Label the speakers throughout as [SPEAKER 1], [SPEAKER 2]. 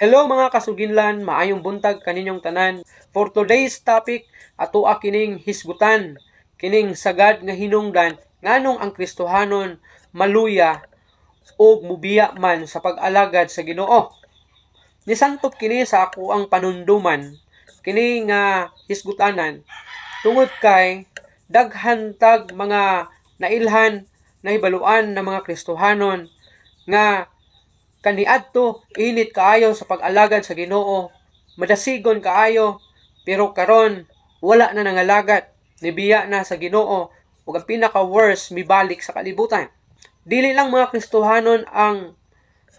[SPEAKER 1] Hello, mga kasuginlan, maayong buntag kaninyong tanan. For today's topic, atoa kining hisgutan, kining sagad nga hinungdan nganong ang Kristohanon maluya ug mubiya man sa pag-alagad sa Ginoo. Nisantop kini sa ako ang panunduman kini nga hisgutanan tungod kay daghan tag mga nailhan, nahibaluan ng mga Kristohanon nga kaniadto init kaayo sa pag-alagad sa Ginoo, madasigon kaayo, pero karon wala na nangalagad, nibiya na sa Ginoo, ug ang pinaka worst, mibalik sa kalibutan. Dili lang mga Kristohanon ang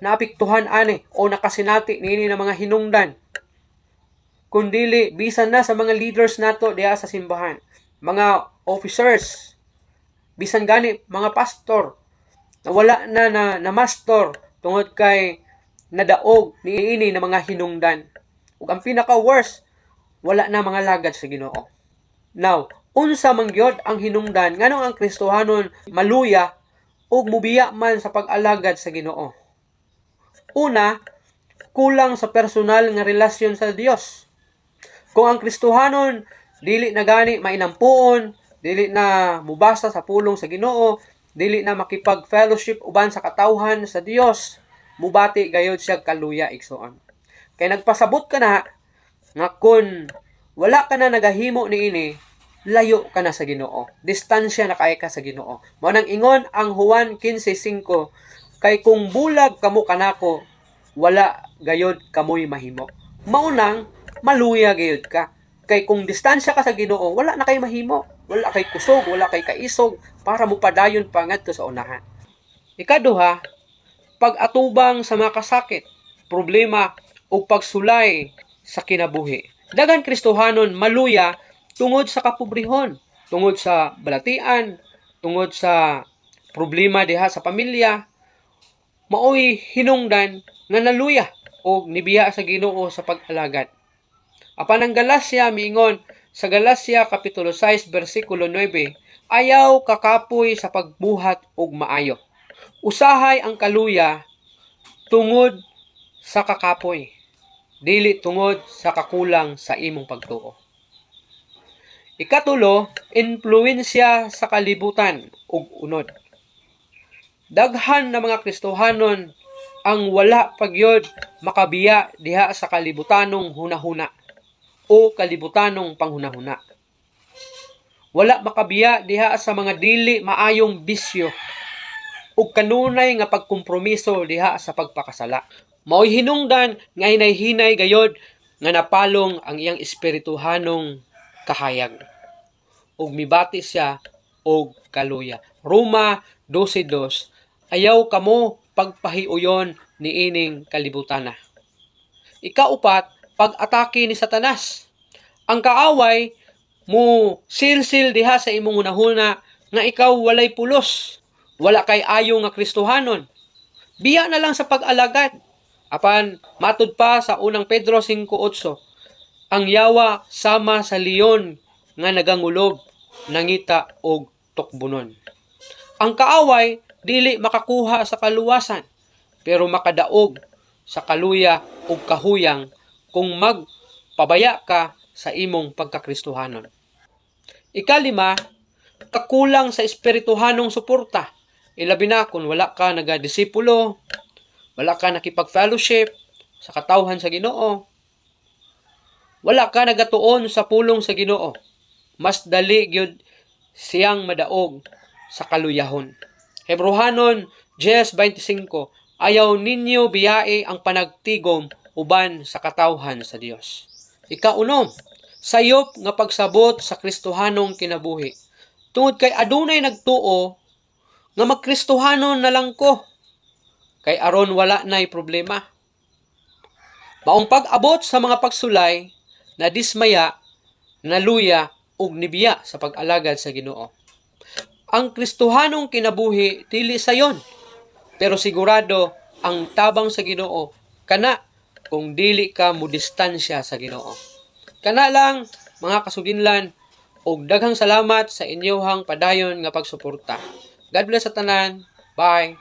[SPEAKER 1] naapektuhan ani o nakasinati niini ng mga hinungdan, kundili bisan na sa mga leaders nato diha sa simbahan, mga officers, bisan gani mga pastor na wala na na, na mastor tungod kay nadaog niini na mga hinungdan. Ug ang pinaka worst, wala na mangalagad sa Ginoo. Now, unsa man gyud ang hinungdan nganong ang Kristohanon maluya ug mubiya man sa pag-alagad sa Ginoo? Una, kulang sa personal nga relasyon sa Dios. Kung ang Kristohanon dili na gani mainampuon, dili na mubasa sa pulong sa Ginoo, dili na makipag-fellowship uban sa katawhan sa Dios, mubati gayod siya kaluya, igsoon. Kay nagpasabot ka na nga kun wala ka na nagahimo niini, layo ka na sa Ginoo. Distansya na kay ka sa Ginoo. Mao nang ingon ang Juan 15:5, "Kay kung bulag kamo kanako, wala gayod kamoy mahimo." Mao nang maluya gayod ka. Kay kung distansya ka sa Ginoo, wala na kay mahimo. Wala kay kusog, wala kay kaisog para mo padayon pa ngadto sa unahan. Ikaduha, pag-atubang sa mga kasakit, problema ug pagsulay sa kinabuhi. Daghan Kristohanon maluya tungod sa kapobrehon, tungod sa balatian, tungod sa problema diha sa pamilya, maoy hinungdan nga naluya og nibiya sa Ginoo sa pag-alagad. Apan ang Galacia miingon sa Galacia kapitulo 6 bersikulo 9, "Ayaw kakapoy sa pagbuhat og maayo." Usahay ang kaluya tungod sa kakapoy, dili tungod sa kakulang sa imong pagtuo. Ikatulo, impluwensya sa kalibutan ug unod. Daghan na mga Kristohanon ang wala pagyod makabiya diha sa kalibutanong hunahuna o kalibutanong panghunahuna. Wala makabiya diha sa mga dili maayong bisyo ug kanunay nga pagkompromiso diha sa pagpakasala. Maoy hinungdan nga hinay-hinay gayod nga napalong ang iyang espirituhanong kahayag. Ug mibati siya og kaluya. Roma 12:2, "Ayaw kamo pagpahiuyon niining kalibutana." Ikaupat, pag-atake ni Satanas. Ang kaaway mo silsil diha sa imong hunahuna nga ikaw walay pulos, wala kay ayo nga Kristohanon. Biya na lang sa pag-alagad. Apan matud pa sa Unang Pedro 5:8, ang yawa sama sa leon nga nagangulob, nangita og tukbonon. Ang kaaway dili makakuha sa kaluwasan, pero makadaog sa kaluya ug kahuyang kung magpabaya ka sa imong pagkakristohanon. Ikalima, kakulang sa espirituhanong suporta. Ilabi na kung wala ka nagadisipulo, wala ka nakipag-fellowship sa katawhan sa Ginoo, wala ka nagatuon sa pulong sa Ginoo. Mas dali gyud siyang madaog sa kaluyahon. Hebrohanon 10:25, "Ayaw ninyo biyai ang panagtigom uban sa katawhan sa Dios." Ikaunom, sayop nga pagsabot sa Kristohanong kinabuhi. Tungod kay adunay nagtuo nga magkristohanon na lang ko kay aron wala na'y problema. Maong pag-abot sa mga pagsulay, na dismaya, naluya ug nibiya sa pag-alagad sa Ginoo. Ang Kristohanong kinabuhi dili sayon, pero sigurado ang tabang sa Ginoo kana kung dili ka mo distansya sa Ginoo. Kana lang, mga kasuginlan, ug daghang salamat sa inyohang padayon nga pagsuporta. God bless sa tanan. Bye.